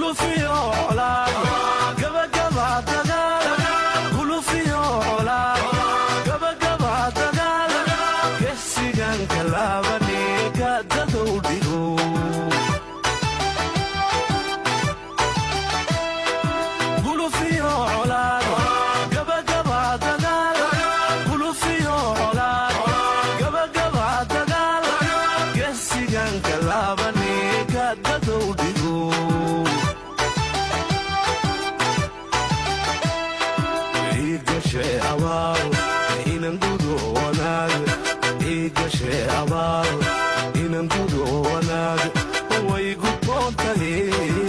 Gulufiyo colaad, gabagaba dagaal. Gulufiyo colaad, gabagaba dagaal. Gesigan kalaabani gadadow dhigo. Gulufiyo colaad, gabagaba dagaal. Gulufiyo colaad, gabagaba dagaal. Gesigan kalaabani gadadow dhigo. Igashe abaal inan gudo wanaag, igashe abaal inan gudo wanaag, way gudboon tahay.